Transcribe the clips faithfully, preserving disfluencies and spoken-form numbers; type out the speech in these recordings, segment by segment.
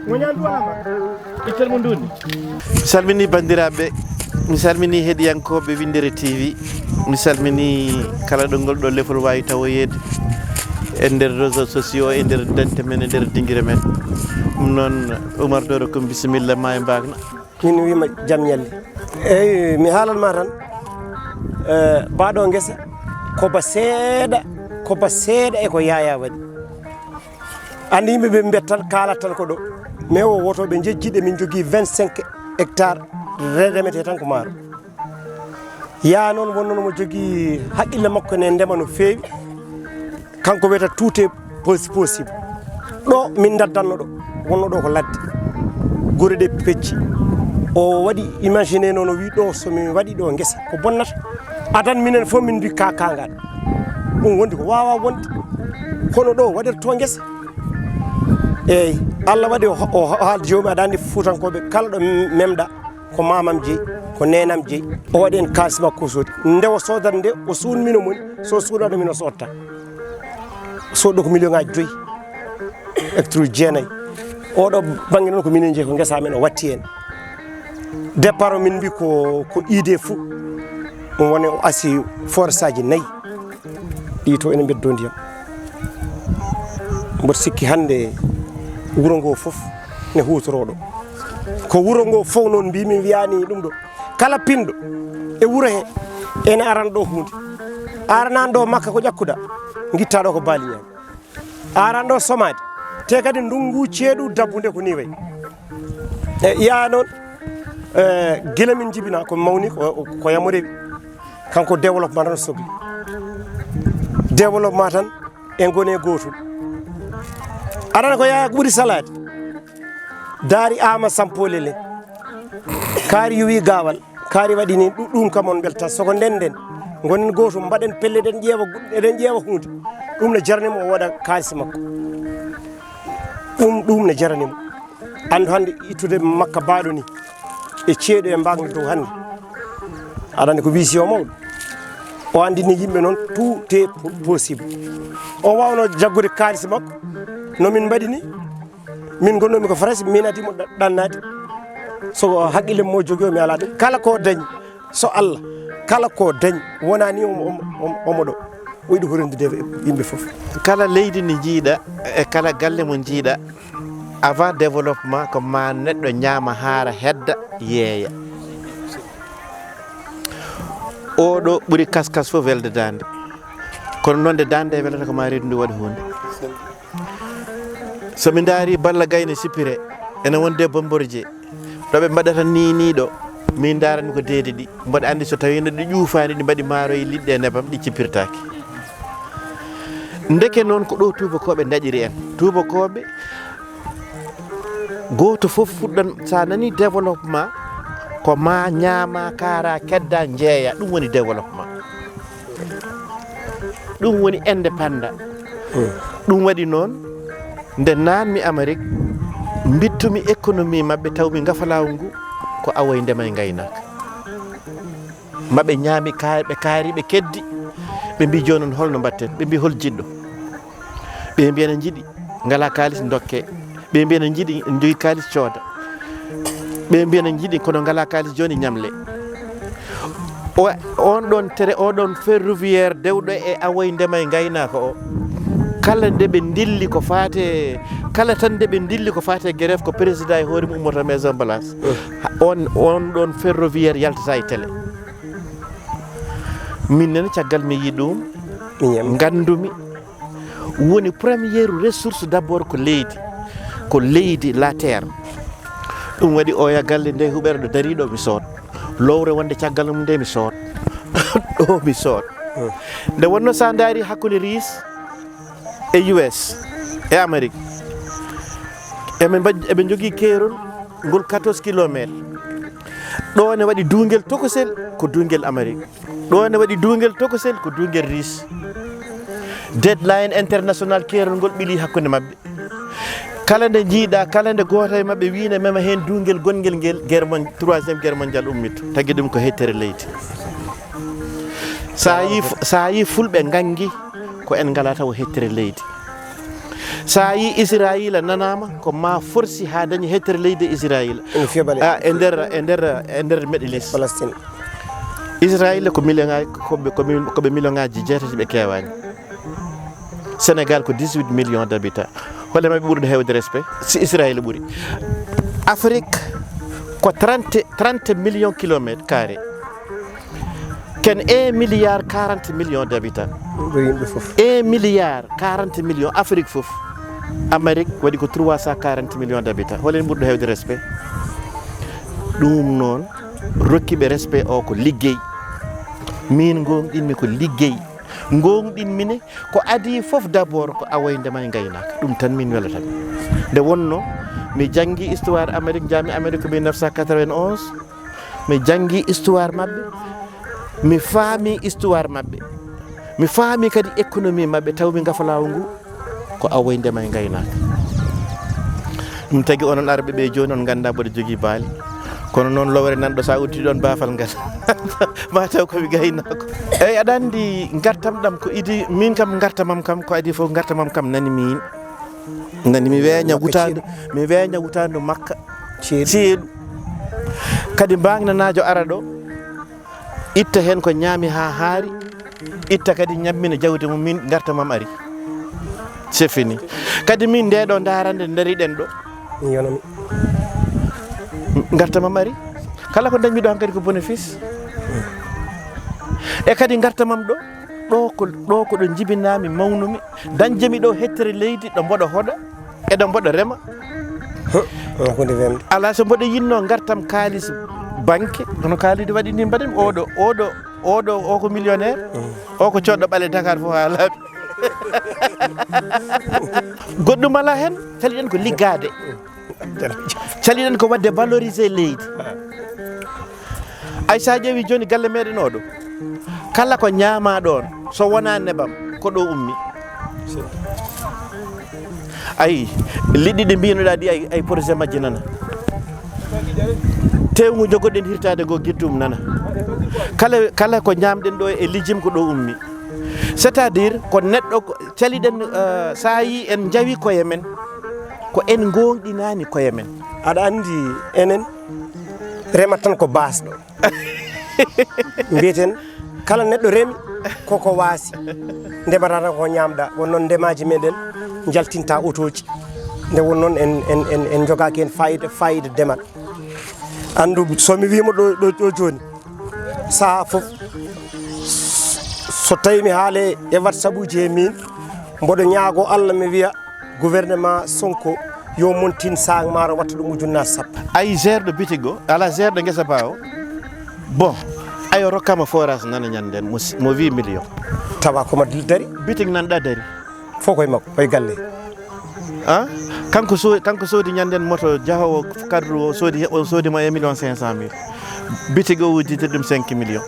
Mi salmini banndiraaɓe, mi salmini heɗiyankooɓe Winndere T V, mi salmini kala ɗo ngol ɗo lefol waawi tawoyeede e nder réseaux sociaux, e nder dente men, e nder dingire men. Ɗum noon, Oumar Doro Kum, bisimilla ma e mbaagna. Min wiyma Jam Ñalli. Eyi, mi haalan ma tan, eh, baaɗo ngesa, ko ba seeɗa, ko ba seeɗa e ko Yaya waɗi. Anndi yimɓe ɓe mbiyat tan, kaalat tan ko ɗo. Mais o woto ɓe njejji ɗe, min njogii vingt-cinq hectares re-, remetee tan ko maaro. Yaa noon wonno no mo jogii haqqille makko ne ndema no feewi. Kanko wiyata tout est possi-, possible. Ɗo min daddanno ɗo, wonno ɗo ko ladde. Gure ɗe pecci. O waɗi imagine noon, o wi ɗo so min waɗi ɗo ngesa, ko bonnata? Adan minen fof min mbi ka kangal. Ɗum wondi ko wawa wonde. Kono ɗo waɗirto ngesa. Eyyi, Allah waɗi o, o, o haaldi joomi, aɗa anndi Fuutankooɓe kala ɗo memɗa, ko mamam jeyi, ko nenam jeyi. O waɗi en kaalis makko o soodi. Nde o soodata nde, o suun min o moni, so suunaɗo min o soodta. Soodɗo ko million ngaji joyi, hectare uji jeenayi. Oɗo bannge noon ko minen jeyi, ko ngesa men o watti en. Départ o min mbi ko, ko idée fou. Ɗum woni o asi forage aji nayi. Ɗi to ene mbeddo ndiyam. Mboɗo sikki hannde wuro ngo fof ne huutoroo ɗo. Ko wuro ngo fof noon mbimi wiyani ɗum ɗo. Kala pinɗo e wuro he ene aran ɗo huunde. Aranan ɗo makka ko ƴakkuɗa, ngitta ɗo ko baali ñaami. Aran ɗo somaade. Te kadi ndungu ceeɗu dabbude ko ni wayi. E, iya noon, e, gila min jibina ko mawni ko, ko yamo rewi. Kanko développement tan sogli. Développement tan e ngone gootum. Aɗa ko Yaya ko ɓuri salaade. Daari ama sampole le. Kaari yuwi gaawal. Kaari waɗi ni ɗu-, ɗum kam on belta. Soko nden nden. Ngonen gootum, mbaɗen pelle, eɗen ƴeewa gu-, eɗen ƴeewa huunde. Ɗum ne jarani mo o waɗa kaalis makko. Ɗum, ɗum ne jarani mo. Anndu hannde ittude makka baaɗo ni. E ceeɗu e mbaagna dow hannde. Aɗa anndi ko vision mawɗo. O anndini yimɓe noon tout est po-, possible. O waawno jaggude kaalis makko. No min mbaɗi ni. Min ngonnomi ko France, min adi mo ɗa-, ɗannaade. So haqqille mo jogi o, mi alaa ɗum. Kala ko dañi, so Allah, kala ko dañi, wonani omo, omo, omo, omo ɗo. O yiɗi horindude e yimɓe fof. Kala leydi ndi njiiɗa, e kala galle mo njiiɗa, avant développement ko ma neɗɗo ñaama, haara, hedda, yeeya. Oɗo ɓuri kaskas fof welde daande. Kono noon nde daande e welata ko ma reedu ndu waɗa huunde. So mi ndaari Balla Gaye ne sippire, ene wonde Bombardier, ɗo ɓe mbaɗata ni, ni ɗo, min ndaarani ko deedi ɗi. Mboɗo anndi so tawiino ɗi ƴuufaani, ɗi mbaɗi maaro e liɗɗi e nebam, ɗi cippirtaake. Ndeke noon ko ɗo tuubakooɓe ndaɗiri en. Tuubakooɓe, gooto fof fuɗɗan, so a nani développement, ko ma ñaama, kaara, kedda, njeeya, ɗum woni développement. Ɗum woni indépendant. Ɗum waɗi noon, nde naatmi Amérique, mbittumi économie maɓɓe, tawmi ngafalaagu ngu ko awo e ndema e ngaynaaka. Maɓe ñaami, ka-, ɓe kaari, ɓe keddi, ɓe mbi jooni noon holno mbaɗten? Ɓe mbi hol jiɗɗo? Ɓe mbi ene njiɗi, ngala kaalis dokke. Ɓe mbi ene njiɗi, ene njogii kaalis cooda. Ɓe mbi ene njiɗi kono ngala kaalis jooni ñamle. O, on ɗon tere, o ɗon ferroviaire dewɗo e awoy ndema e ngaynaaka o. Kala nde ɓe ndilli ko faate, kala tan nde ɓe ndilli ko faate grève ko président e hoore mum ummata Maison Blanche. Ha, on, on ɗon ferroviaire yaltata e télé. Min nen caggal mi yi ɗum, ngandumi woni première ressource d'abord ko leydi, ko leydi, la terre. Ɗum waɗi oya galle nde huɓere ɗo dariɗo mi sood. Lowre wonde caggal mum nde mi sood. Ɗo mi sood. Nde wonno sa ndaari hakkunde Riis e U S e Amérique. Eɓe mba-, eɓe njogii keerol ngol quatorze kilomètres. Ɗo ne waɗi duungel tokosel ko duungel Amérique. Ɗo ne waɗi duungel tokosel ko duungel Riis. Deadline international keerol ngol ɓili hakkunde maɓɓe. Kala nde njiiɗa, kala nde gooto e maɓɓe wiine mema heen duungel gongel ngel guerre mon-, troisième guerre mondiale ummito. Tagi ɗum ko hettere leydi. Sa yi fu-, sa yi fulɓe ngangi ko en ngala taw hettere leydi. So a yii Israayiila nanaama, ko ma forsi haa dañi hettere leydi Israayiila. Ene fiya bale. Ah, e nder, e nder, e nder Middle East. Palestine. Israayiila ko million ŋaaji, ko ɓe, ko mi-, ko ɓe million ŋaaji jeetati ɓe keewaani. Senegal ko dix-huit millions d'habitants. Hol e maɓɓe ɓurɗo heewde respect? Si Israayiila ɓuri. Afrik ko trente, trente millions kilomètres carrés. Ken un milliard quarante millions d'habitants. Ɗo yimɓe fof. Un milliard quarante millions Afrik fof. Amérique waɗi ko trois cent quarante millions d'habitants. Hol en ɓurɗo heewde respect? Ɗum noon, rokki ɓe respect o ko liggey. Min ngoongɗinmi ko liggey. Ngoongɗinmi ne ko adii fof d'abord ko awoyde ma e ngaynaaka. Ɗum tan min welata mi. Nde wonno mi janngi histoire Amérique, njaami Amérique ko mille neuf cent quatre-vingt-onze. Mi janngi histoire maɓɓe. Mi faami histoire maɓɓe. Mi faami kadi économie maɓɓe, taw mi gafa laawol ngu ko awoy ndema e ngaynaaka. Ɗum tagi onon arɓe ɓe jooni on ngannda mboɗo jogii baali. Kono noon lowre nanɗo sa uddi ɗon baafal ngal. Ma taw ko mi gaynaako. Eyi, aɗa anndi ngartam ɗam ko idi, min kam ngartamam kam ko adi fof ngartamam kam nani min. Nani mi weeña wutaandu, mi weeña wutaandu makka. Ceeɗu. Ceeɗu. Kadi mbaŋnanaajo ara ɗo, itta heen ko ñaami haa haari, itta kadi ñammina jawdi mum, min ngarta mam ari. C'est fini. Kadi min nde ɗo ndaarande ndariɗen ɗo. Mi yonami. Ngarta mam ari. Kala ko dañmi ɗo hankadi ko bénéfice. E kadi ngarta mam ɗo, ɗo ko, ɗo ko ɗo jibinami, mawnumi. Dañjemi ɗo hettere leydi ɗo mboɗo hoɗa, eɗo mboɗo rema. Huh, ko hunde wemde. Alaa so mboɗo yinno ngartam kaalis banque, hono kaalidi waɗi ni mbaɗen, oɗo, oɗo, oɗo, o ko millionnaire, o ko coɗɗo ɓale Dakar fof haa laaɓi. Goɗɗum alaa heen, caliɗen ko liggaade. Caliɗen ko waɗde valoriser leydi. Ay, so a ƴeewi jooni galle meɗen oɗo, kala ko ñaama ɗon, so wonaa nebam, ko ɗo ummi. Ay, liɗɗi ɗi mbinoɗa ɗi, ay, ay projet majji nana. Tewngu jogoɗen hirtaade ngo gittum nana. Kala, kala ko ñaamɗen ɗo e lijim ko ɗo ummi. C'est-à-dire ko neɗɗo ko, caliɗen, eh, so a yii en njawi koye men, ko en ngoongɗinaani koye men. Aɗa anndi enen remat tan ko baasɗo. Mbiyeten kala neɗɗo remi koko waasi. Ndemata tan ko ñaamɗa. Won noon ndemaaji meɗen njaltinta otooji. Nde won noon en, en, en, en njogaaki heen fayida, fayida demal. Anndu so mi wiima ɗo, ɗo, ɗo jooni, sahaa fof, so tawi mi haale e WhatsApp uji he min, mboɗo ñaago Allah mi wiya gouvernement Sonko yo montin saang maaro watta ɗum ujunnaji sappo. Ay, gérɗo bitig o, ala gérɗo ngesa ba o. Bon, ayo rokkama forage nana ñanden, mo si-, mo wi million. Tawa ko ma dari. Bitig nan ɗa dari. Fof koye makko, koye galle. Ah? Kanko so-, kanko soodi ñanden moto jahoowo kadru o soodi, o soodi mo e million cinq cent mille. Bitig o udditi ɗum cinq millions.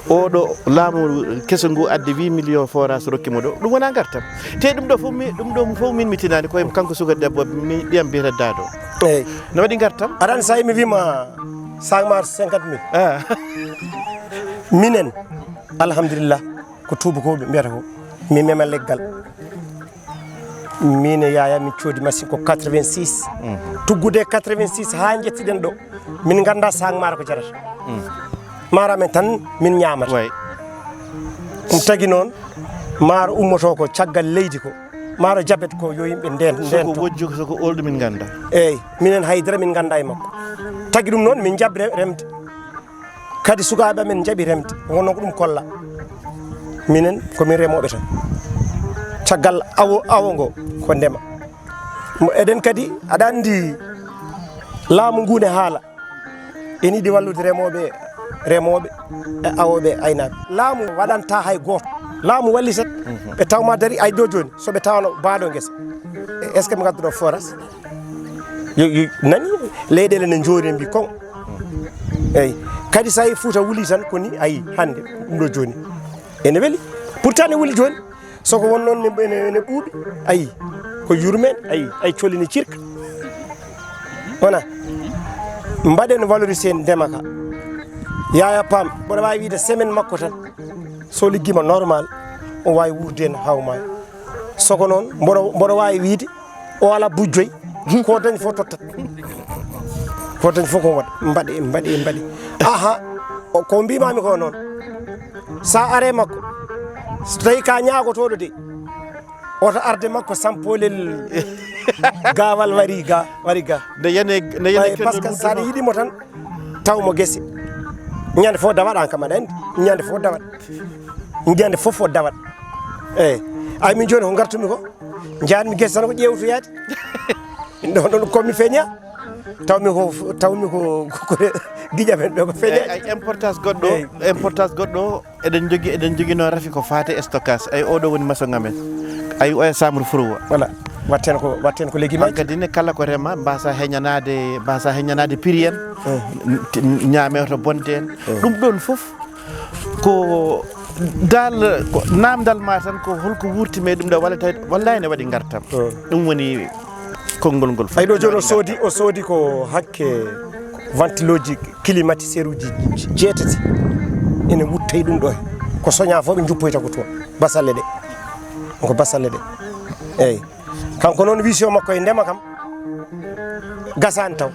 Oɗo laamu keso ngu addi huit millions forage rokki mo ɗo. Ɗum wona ngartam. Te ɗum ɗo fof mi, ɗum ɗo fof min mi tinani koye kanko suka debbo mi ɓiyam biyata daado. Eyyi. No waɗi ngartam? Aɗa anndi so mi wima cinquante mille. Ah. Minen, alhamdulillah, ko tuubakooɓe mbiyata ko. Mi mema leggal. Min e Yaya min coodi machine ko quatre-vingt-six. Mhm. Tuggude quatre-vingt-six haa njettiɗen ɗo. Min ngannda saang maaro ko jarata. Mhm. Maaro amen tan min ñaamata. Way. Ɗum tagi noon, maaro ummoto ko caggal leydi ko. Maaro jabet ko yo yimɓe nden, so ko ndento. Wojju, so ko olɗo min ngannda. Eyyi, minen haydara min ngannda e makko. Tagi ɗum noon, min njaɓi re-, remde. Kadi sukaaɓe amen njaɓi remde, wonno ko ɗum kolla. Minen ko min remooɓe tan. Caggal awo, awo ngo ko ndema. Mo eɗen kadi, aɗa anndi laamu ngu ne haala. Ene yiɗi wallude remooɓe, remooɓe e awooɓe e aynaaɓe. Laamu waɗanta hay gooto. Laamu wallitat, mhm, ɓe tawma dari ay ɗo jooni, so ɓe tawano baaɗo ngesa. Est-ce que ɓe ngadduɗo forage? Yo, yo, nani? Leyɗeele ne njoori mbi kon. Eyyi. Kadi so a yii Fuuta wuli tan ko ni a yii hannde ɗum ɗo jooni. Ene weli. Pourtant ne wuli jooni. So ko won noon ne, ene, ene ɓuuɓi. A yii. Ko yurmeen. A yii. Ay colli ne cirka. Wona. Mbaɗen valoriser ndema ka. Yaya Pam, mboɗo waawi wiide semaine makko tan. So liggima normal, o waawi wuurde heen hawma. So ko noon, mboɗo, mboɗo waawi wiide, O ala bujjoy. Ko dañi fof tottat. Ko dañi fof ko waɗ mbaɗe mbaɗe mbaɗe. Aha. O- ko mbimami ko noon, sa are makko, so tawi ka ñaagotoɗo de, oto arde makko sampolel. Gawal wari ga wari ga. Ne yane ne yane. Parce que saɗa yiɗimo tan, taw mo gese. Ñande fof dawat an kam aɗa andi. Ñande fof dawat. Ñande fof o dawat. Eyyi. Ay min joni ko gartumi ko, jaanmi gese tan ko ƴewtoyade. Ɗon ɗon komi feña. Tawmi ko tawmi ko ko giƴa men ɓe ko feña. Ay importance goɗɗo. Importance goɗɗo. Eɗen jogi eɗen jogi noon rafi ko faate stockage. Ay oɗo woni maçon amen. Ay oya chambre frowa. Voilà. Watten ko watten ko légumes. Hankadi ne kala ko rema mbasa heñanade mbasa heñanade prix en. Ñaame to bonde en. Ɗum ɗon fof ko dal ko namdal ma tan ko holko wurti me ɗum ɗo walla tawi wallahi ne waɗi ngartam. Ɗum woni konngol ngol. Ay ɗo joni o soodi o soodi ko hakke ventiloji climatiseur uji jeetati. Ene wuttay ɗum ɗo ko soña fof ɓe juppoyta ko toon. Basalle ɗe. Ko basalle ɗe. Eyyi. Kanko noon wisio makko e ndema kam gasani taw.